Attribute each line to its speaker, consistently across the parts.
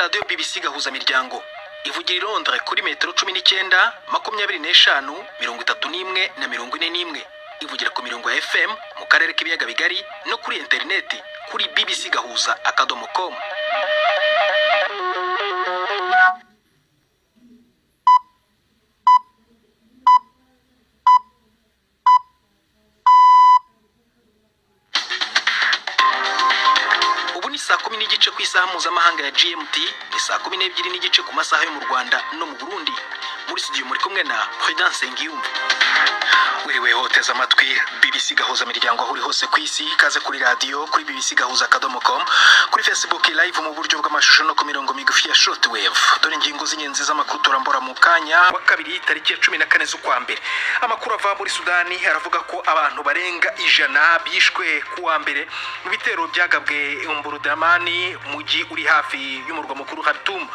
Speaker 1: radiyo BBC Gahuza Miryango ivugira i Londres kuri metero 19, 25, 31 na 41. Ivugira ku mirongo ya FM mu karere k'ibiyaga bigari no kuri interineti kuri bbcgahuza.com. Ubu ni saa 10:30 ku isaha mpuzamahanga ya GMT, ni saa 12:30 ku masaha yo mu Rwanda no mu Burundi. Muri studio muri kumwe na Prudence Ngiyumva. Wiriwe hoteza amatwi BBC Gahuza Miryango aho uri hose ku isi, ikaze kuri radiyo kuri bbcgahuza.com, kuri Facebook live mu buryo bw'amashusho no ku mirongo migufi ya shortwave. Dore ingingo z'ingenzi z'amakuru turambura mu kanya. Wa kabiri tariki ya 14 z'ukwa mbere, amakuru ava muri Sudani aravuga ko abantu barenga 100 bishwe ku wa mbere mu bitero byagabwe Umburudamani, umujyi uri hafi y'umurwa mukuru Khartoum.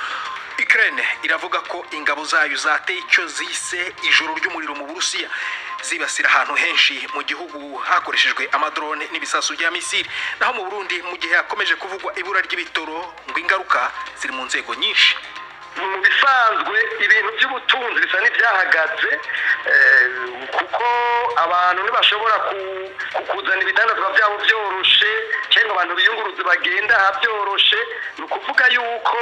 Speaker 1: Ukraine iravuga ko ingabo zayo zateye icyo zise ijoro ry'umuriro mu Burusiya, zibasira ahantu henshi mu gihugu hakoreshejwe amadrone n'ibisasu bya misiri. Naho mu Burundi, mu gihe hakomeje kuvugwa ibura ry'ibitoro, ngo ingaruka ziri mu nzego nyinshi.
Speaker 2: Mu bisanzwe ibintu by'ubutunzi bisa n'ibyahagaze, kuko abantu ntibashobora kuzana ibidandazwa byabo byoroshe, cyangwa abantu biyunguruze bagenda byoroshe. Ni ukuvuga yuko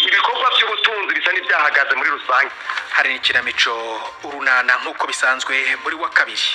Speaker 2: ibikorwa by'ubutunzi bisa n'ibyahagaze muri rusange.
Speaker 1: Hari n'ikinamico Urunana nk'uko bisanzwe buri wa kabiri.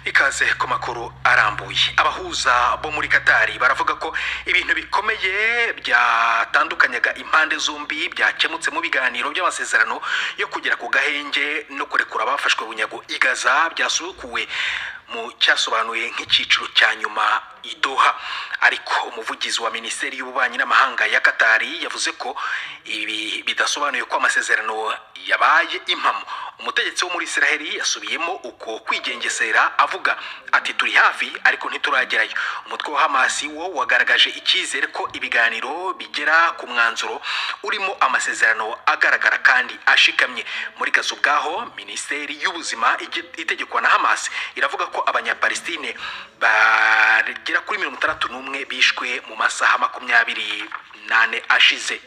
Speaker 1: Ikaze ku makuru arambuye. Abahuza bo muri Katari baravuga ko ibintu bikomeye byatandukanyaga impande zombi byakemutse mu biganiro by'amasezerano yo kugera ku gahenge no kurekura abafashwe bunyago i Gaza byasubukuwe mu cyasobanuye nk'icyiciro cya nyuma i Doha. Ariko umuvugizi wa minisiteri y'ububanyi n'amahanga ya Katari yavuze ko ibi bidasobanuye ko amasezerano yabaye impamo. Umutegetsi wo muri Israheli yasubiyemo uko kwigengesera avuga ati turi hafi ariko ntituragerayo. Umutwe wa Hamas wo wagaragaje icyizere ko ibiganiro bigera ku mwanzuro urimo amasezerano agaragara kandi ashikamye. Muri Gaza ubwaho, minisiteri y'ubuzima itegekwa na Hamas iravuga ko abanyapalestine bagera kuri 61 bishwe mu masaha 24 ashize.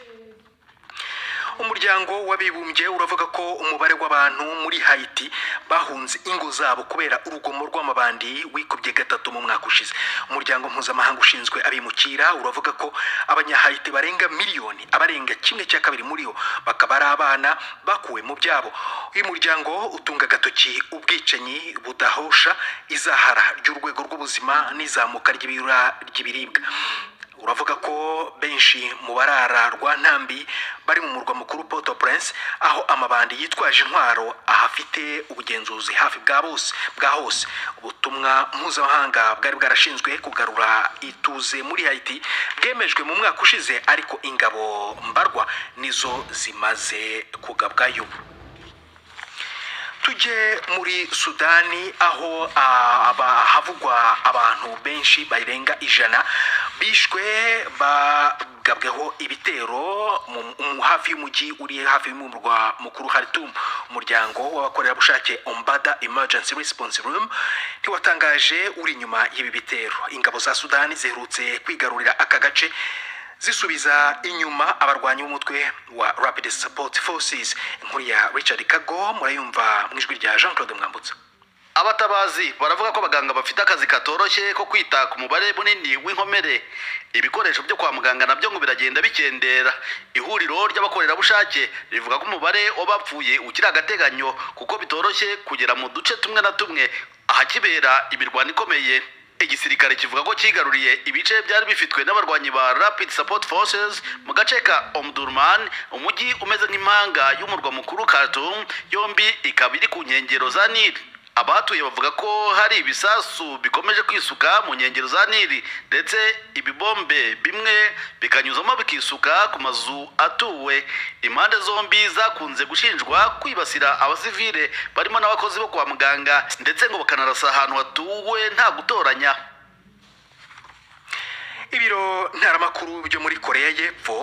Speaker 1: Umuryango w'abibumbye uravuga ko umubare w'abantu muri Haiti bahunze ingo zabo kubera urugomo rw'amabandi wikubye 3 mu mwaka ushize. Umuryango mpuzamahanga ushinzwe abimukira uravuga ko abanya-Haiti barenga miliyoni, abarenga 1/2 muri bo bakaba ari abana bakuwe mu byabo. Uyu muryango utunga agatoki ubwicanyi budahosha, izahara ry'urwego rw'ubuzima n'izamuka ry'ibura ry'ibiribwa. Uravuga ko benshi mu barara rwa ntambi bari mu murwa mukuru Port-au-Prince, aho amabandi yitwaje intwaro ahafite ubugenzuzi hafi bwa bose bwa hose. Ubutumwa mpuzamahanga bwari bwarashinzwe kugarura ituze muri Haiti bwemejwe mu mwaka ushize, ariko ingabo mbarwa nizo zimaze kugabwayo. Tujye muri Sudani aho havugwa abantu benshi barenga 100 bishwe bagabweho ibitero hafi y'umujyi uri hafi y'umurwa mukuru Khartoum. Umuryango w'abakorerabushake Ombada Emergency Response Room ntiwatangaje uri inyuma y'ibi bitero. Ingabo za Sudani ziherutse kwigarurira aka gace zisubiza inyuma abarwanyi b'umutwe wa Rapid Support Forces. Inkuru ya Richard Kago murayumva mu ijwi rya Jean Claude Mwambutsa.
Speaker 3: Abatabazi baravuga ko abaganga bafite akazi katoroshye ko kwita ku mubare munini w'inkomere. Ibikoresho byo kwa muganga nabyo ngo biragenda bikendera. Ihuriro ry'abakorerabushake rivuga ko umubare w'abapfuye ukiri agateganyo, kuko bitoroshye kugera mu duce tumwe na tumwe ahakibera imirwano ikomeye. Igisirikare kivuga ko kigaruriye ibice byari bifitwe n'abarwanyi ba Rapid Support Forces mu gace ka Omdurman, umujyi umeze nk'impanga y'umurwa mukuru Khartoum, yombi ikaba iri ku nkengero za Nili. Abahatuye bavuga ko hari ibisasu bikomeje kwisuka mu nkengero za Nili, ndetse ibibombe bimwe bikanyuzamo bikisuka ku mazu atuwe. Impande zombi zakunze gushinjwa kwibasira abasivile barimo n'abakozi bo kwa muganga, ndetse ngo bakanarasa ahantu hatuwe nta gutoranya.
Speaker 1: Ibiro ntaramakuru byo muri Korea y'Epfo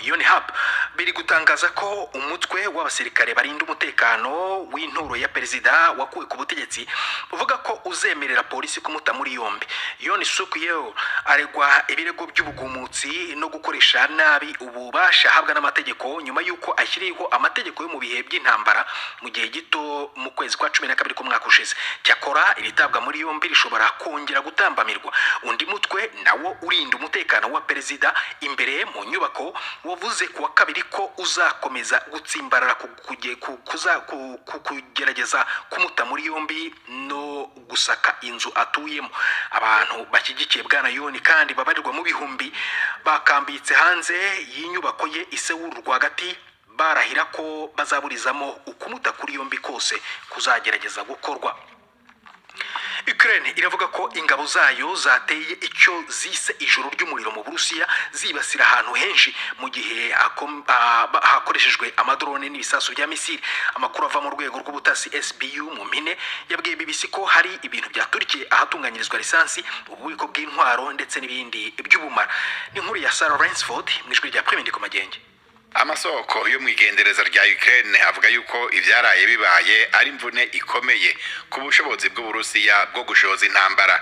Speaker 1: Yonhap Biri gutangaza ko umutwe w'abasirikare barinda umutekano w'inturo ya perezida wakuwe ku butegetsi uvuga ko uzemerera polisi kumuta muri yombi. Yoon Suk Yeol aregwa ibirego by'ubugumutsi no gukoresha nabi ububasha ahabwa n'amategeko nyuma y'uko ashyiriyeho amategeko yo mu bihe by'intambara mu gihe gito mu kwezi kwa 12 k'umwaka ushize. Cyakora iritabwa muri yombi rishobora kongera gutambamirwa. Undi mutwe nawo urinda umutekano wa perezida imbere mu nyubako wavuze kuwa kabiri ko uzakomeza gutsimbarara kugerageza kumuta muri yombi no gusaka inzu atuyemo. Abantu bashyigikiye bwana Yoon kandi babarirwa mu bihumbi bakambitse hanze y'inyubako ye i Seoul rwagati, barahira ko bazaburizamo ukumuta kuri yombi kose kuzagerageza gukorwa. Ukraine iravuga ko ingabo zayo zateye icyo zise ijoro ry'umuriro mu Burusiya, zibasira ahantu henshi mu gihe hakoreshejwe amadrone n'ibisasu bya misile. Amakuru ava mu rwego rw'ubutasi SBU mu mpine yabwiye BBC ko hari ibintu byaturikiye ahatunganyirizwa lisansi, ububiko bw'intwaro ndetse n'ibindi by'ubumara. Ni inkuru ya Sarah Rainsford mu ijwi rya Prime Ndikumagenge.
Speaker 4: Amasoko yo mwigendereza rya Ukraine avuga yuko ivyaraye bibaye ari imvune ikomeye ku bushobozi bw'Uburusiya bwo gushoza intambara.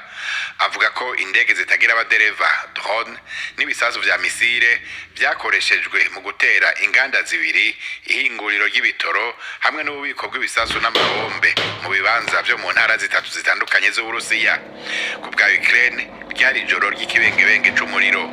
Speaker 4: Avuga ko indege zitagira abadereva, drone n'ibisasu vya misile vyakoreshejwe mu gutera inganda zibiri, ihinguriro ry'ibitoro hamwe n'ububiko bw'ibisasu n'amabombe mu bibanza vyo mu ntara zitatu zitandukanye z'Uburusiya. Ku bwa Ukraine ryari ijoro ry'ikibengebenge c'umuriro.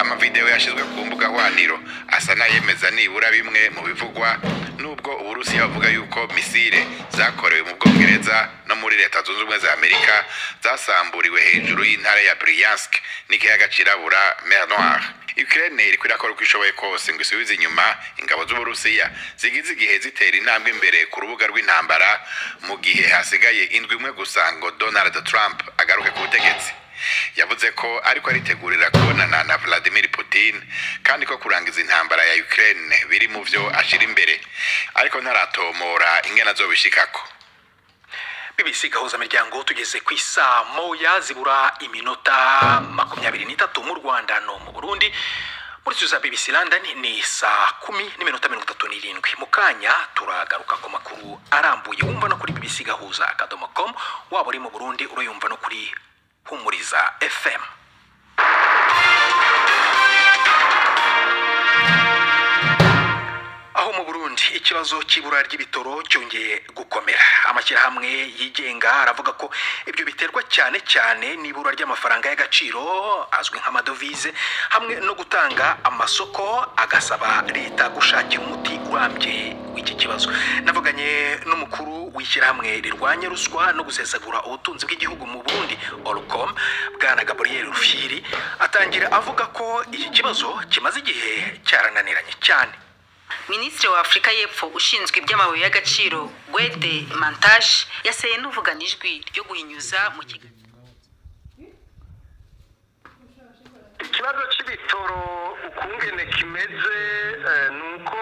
Speaker 4: Amavideo yashizwe ku mbuga hwaniro asa n'ayemeza nibura bimwe mu bivugwa, nubwo Uburusiya buvuga yuko misile zakorewe mu Bwongereza no muri Leta Zunze Ubumwe za Amerika zasamburiwe hejuru y'intara ya Bryansk n'ikiyaga cirabura, Mer Noire. Ukraine iriko irakora uko ishoboye kose ngo isubize inyuma ingabo z'Uburusiya zigize igihe zitera intambwe imbere ku rubuga rw'intambara, mu gihe hasigaye indwi imwe gusa ngo Donald Trump agaruke ku butegetsi. Yavuze ko ariko aritegurira kubonana na Vladimir Putin, kandi ko kurangiza intambara ya Ukraine biri mu vyo ashira imbere, ariko ntaratomora ingene azobishikako.
Speaker 1: BBC Gahuza Miryango, tugeze ku isaa 1 zibura iminota 23 mu Rwanda no mu Burundi. Muri studio za BBC London ni saa 10:37. Mu kanya turagaruka ku makuru arambuye wumva no kuri BBC Gahuza.com, waba uri mu Burundi urayumva no kuri Humuriza FM. Aho mu Burundi ikibazo cy'ibura ry'ibitoro cyongeye gukomera. Amashyirahamwe yigenga aravuga ko ibyo biterwa cyane cyane n'ibura ry'amafaranga y'agaciro azwi nk'amadovize hamwe no gutanga amasoko, agasaba leta gushakira umuti urambye w'iki kibazo. Navuganye n'umukuru w'ishyirahamwe rirwanya ruswa no gusesagura ubutunzi bw'igihugu mu Burundi, Orcom, bwana Gabriel Rufyiri, atangira avuga ko iki kibazo kimaze igihe cyarananiranye cyane.
Speaker 5: Minisitiri wa Afurika y'Epfo ushinzwe iby'amabuye y'agaciro, Gwede Mantashe, yaseye n'uvugana ijwi ryo guhinyuza mu kiganiro.
Speaker 2: Ikibazo cy'ibitoro ukungene kimeze nuko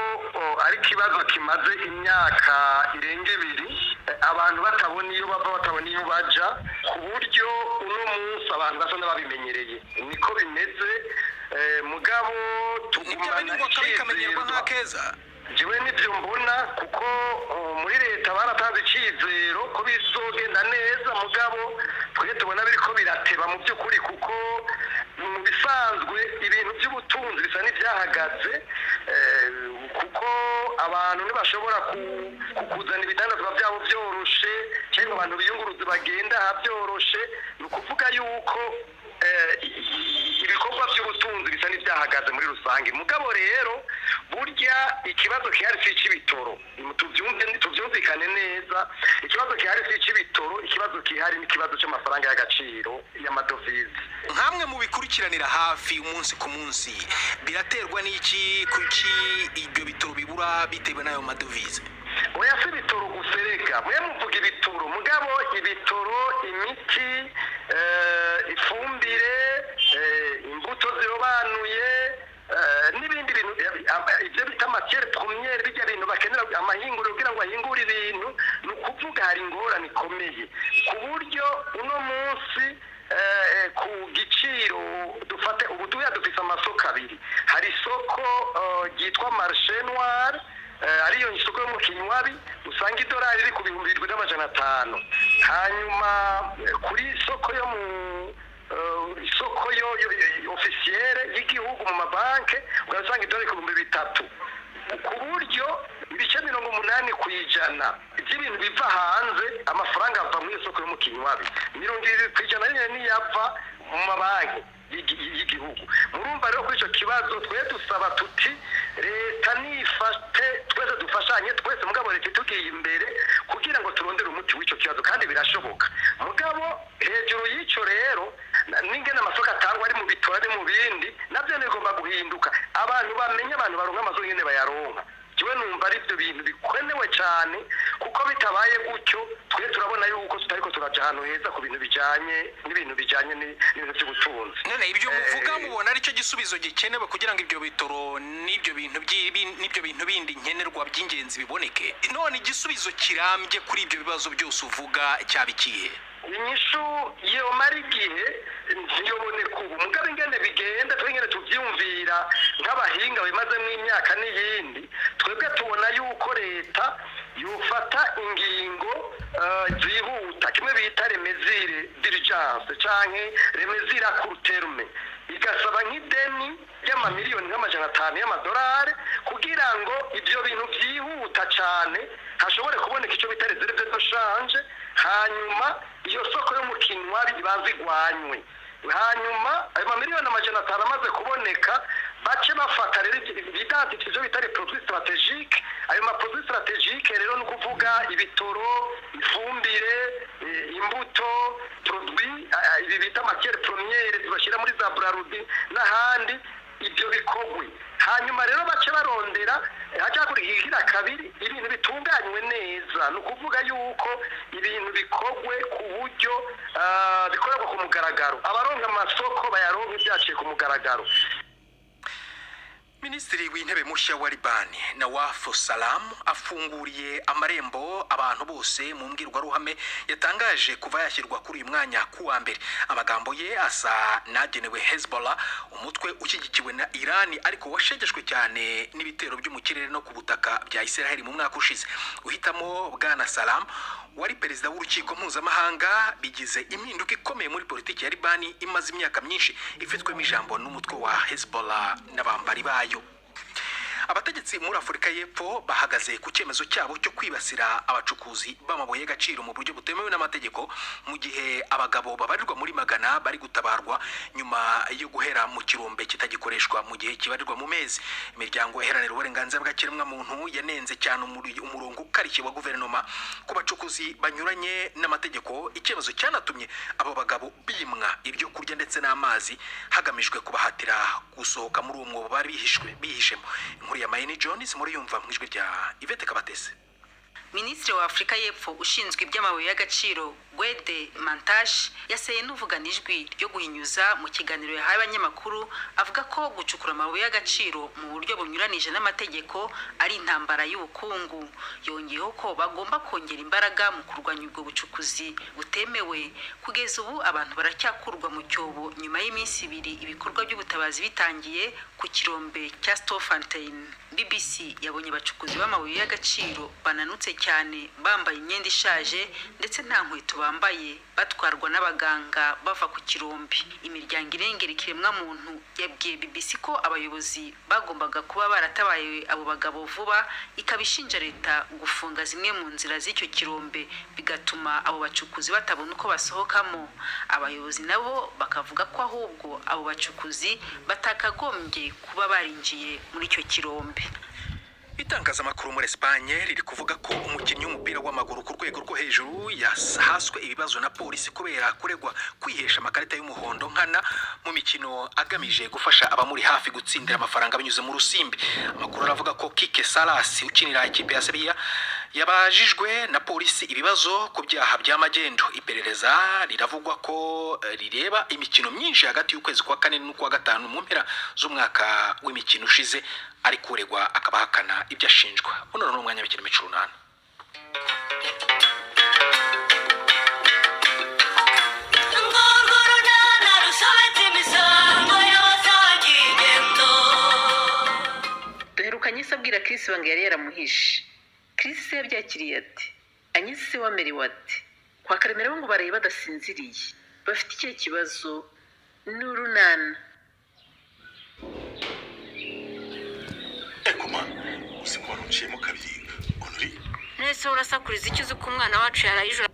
Speaker 2: ari ikibazo kimaze imyaka irenga ibiri, abantu batabona iyo bava, batabona iyo baja, ku buryo uno munsi abantu basa n'ababimenyereye. Niko bimeze, mugabo tugumana
Speaker 1: icyizero.
Speaker 2: Jewe nivyo mbona, kuko muri leta baratanze icyizero ko bizogenda neza, mugabo twe tubona biriko birateba mu by'ukuri, kuko mu bisanzwe ibintu by'ubutunzi bisa n'ibyahagaze, kuko abantu ntibashobora kuzana ibidandazwa byabo byoroshe, cyangwa abantu biyunguruza bagenda aha byoroshe. Ni ukuvuga yuko ibikorwa by'ubutunzi bisa n'ibyahagaze muri rusange. Mugabo rero burya ikibazo gihari si icy'ibitoro, tubyumvikane neza. Ikibazo gihari si icy'ibitoro, ikibazo gihari ni ikibazo cy'amafaranga y'agaciro y'amadovize.
Speaker 1: Nkamwe mu bikurikiranira hafi umunsi ku munsi, biraterwa n'iki? Kuki ibyo bitoro bibura bitewe n'ayo madovize?
Speaker 2: Oya, si ibitoro gusa reka mwe muvuga ibitoro, mugabo ibitoro, imiti, ifumbire, imbuto zirobanuye, n'ibindi bintu, ibyo bita matière première, bijya bintu bakenera amahinguriro kugira ngo ahingure ibintu. Ni ukuvuga hari ingorane ikomeye, ku buryo uno munsi ku giciro dufate ubu duya dufise amasoko abiri. Hari isoko ryitwa marché Ariyo isoko yo mu Kinywabi, usanga idolari riri ku 7500. Hanyuma kuri isoko yo mu isoko yo officielle y'igihugu mu mabanke, ugasanga idolari ku 3000, ku buryo ibice 80% by'ibintu biva hanze, amafaranga ava mu isoko yo mu Kinywabi. 70% nyine niyava mu mabanki y'igihugu. Murumva rero ko icyo kibazo twe dusaba tuti leta nifate, twese dufashanye twese, mugabo leta itugiye imbere kugira ngo turondere umuti w'icyo kibazo, kandi birashoboka. Mugabo hejuru y'icyo rero, n'ingene amasoko atangwa, ari mu bitora, ari mu bindi, nabyo bigomba guhinduka, abantu bamenye, abantu baronka amazu nyine bayaronka. Jewe numva ari ibyo bintu bikenewe cyane, kuko bitabaye gutyo twe turabona yuko tutariko turaja ahantu heza ku bintu bijanye n'ibintu bijanye n'ibintu by'ubutunzi.
Speaker 1: None ibyo muvuga, mubona aricyo gisubizo gikenewe kugira ngo ibyo bitoro n'ibyo bintu n'ibyo bintu bindi nkenerwa by'ingenzi biboneke? None igisubizo kirambye kuri ibyo bibazo byose uvuga cyaba ikihe?
Speaker 2: Inyishu yomara igihe ntiyoboneka ubu, mugabo ingene bigenda, twe ingene tuvyumvira nk'abahinga bimazemo imyaka n'iyindi, twebwe tubona yuko leta yofata ingingo zihuta, kimwe bita les mesures d'urgence canke les mesures à court terme, igasaba nk'ideni ry'amamiliyoni nk'500 y'amadolari kugira ngo ibyo bintu byihuta cyane hashobore kuboneka icyo bita réserve de change. Hanyuma iyo soko yo mu Kinywabi ibanza igwanywe. Hanyuma ayo mamiliyoni 500 amaze kuboneka, bace bafata rero bidentifié ibyo bita les produits stratégiques. Ayo ma produits stratégiques rero ni ukuvuga ibitoro, ifumbire, imbuto, produit ibi bita matière première zibashyira muri za Brarudi n'ahandi, ibyo bikogwe. Hanyuma rero bace barondera haca hakurikira kabiri ibintu bitunganywe neza, ni ukuvuga yuko ibintu bikogwe ku buryo bikorerwa ku mugaragaro, abaronka amasoko bayaronke byaciye ku mugaragaro.
Speaker 1: Minisitiri w'Intebe mushya wa Libani, Nawaf Salam, afunguriye amarembo abantu bose mu mbwirwaruhame yatangaje kuva yashyirwa kuri uyu mwanya ku wa mbere. Amagambo ye asa n'agenewe Hezbollah, umutwe ushyigikiwe na Irani ariko washegeshwe cyane n'ibitero byo mu kirere no ku butaka bya Israel mu mwaka ushize. Uhitamo Bwana Salam, wari perezida w'urukiko mpuzamahanga, bigize impinduka ikomeye muri politiki ya Libani imaze imyaka myinshi ifitwemo ijambo n'umutwe wa Hezbollah n'abambari bayo. Abategetsi muri Afurika y'Epfo bahagaze ku cyemezo cyabo cyo kwibasira abacukuzi b'amabuye y'agaciro mu buryo butemewe n'amategeko, mu gihe abagabo babarirwa muri magana bari gutabarwa nyuma yo guhera mu kirombe kitagikoreshwa mu gihe kibarirwa mu mezi. Imiryango iharanira uburenganzira bwa kiremwamuntu yanenze cyane umurongo ukarishye wa guverinoma ku bacukuzi banyuranye n'amategeko, icyemezo cyanatumye abo bagabo bimwa ibyo kurya ndetse n'amazi, hagamijwe kubahatira gusohoka muri uwo mwobo bari bihishwe bihishemo. Inkuru ya Mayini Jones muri yumva mu ijwi rya Yvette Kabatese.
Speaker 5: Minisitiri wa Afurika y'Epfo ushinzwe iby'amabuye y'agaciro, Gwede Mantashe, yaseye n'uvugana ijwi ryo guhinyuza mu kiganiro yahaye abanyamakuru, avuga ko gucukura amabuye y'agaciro mu buryo bunyuranije n'amategeko ari intambara y'ubukungu. Yongeyeho ko bagomba kongera imbaraga mu kurwanya ubwo bucukuzi butemewe. Kugeza ubu abantu baracyakurwa mu cyobo nyuma y'iminsi 2 ibikorwa by'ubutabazi bitangiye ku kirombe cya Storfontein. BBC yabonye abacukuzi b'amabuye y'agaciro bananutse cyane, bambaye imyenda ishaje ndetse nta nkweto bambaye, batwarwa n'abaganga bava ku kirombe. Imiryango irengera ikiremwamuntu yabwiye BBC ko abayobozi bagombaga kuba baratabaye abo bagabo vuba, ikaba ishinja leta gufunga zimwe mu nzira z'icyo kirombe, bigatuma abo bacukuzi batabona uko basohokamo. Abayobozi nabo bakavuga ko ahubwo abo bacukuzi batakagombye kuba barinjiye muri icyo kirombe.
Speaker 1: Itangazamakuru muri Espagne riri kuvuga ko umukinnyi w'umupira w'amaguru ku rwego rwo hejuru yahaswe ibibazo na polisi kubera kuregwa kwihesha amakarita y'umuhondo nkana mu mikino, agamije gufasha abamuri hafi gutsindira amafaranga binyuze mu rusimbi. Amakuru aravuga ko Kike Salas, ukinira ikipe ya Sevilla, yabajijwe na polisi ibibazo ku byaha by'amagendo. Iperereza riravugwa ko rireba imikino myinshi hagati y'ukwezi kwa kane n'ukwa gatanu mu mpera z'umwaka w'imikino ushize, ari kuregwa akaba ahakana ibyo ashinjwa. Buno ni umwanya w'ikinamico Urunana.
Speaker 6: Ngorwo Runana rusobetse imisango y'abasangiye ingendo.
Speaker 5: Duherukanye isabwa. abwira Chris ibanga yari yaramuhishe. Chris se yabyakiriye ati? Agnes se wamerewe ate? Kwa Karemera bo ngo baraye badasinziriye, bafite ikihe kibazo? Ni urunana.
Speaker 7: Ego mana, uzi ko wari unciyemo kabiri, Honori.
Speaker 6: Nese urasakuriza icyo uzi ko umwana wacu yaraye ijoro?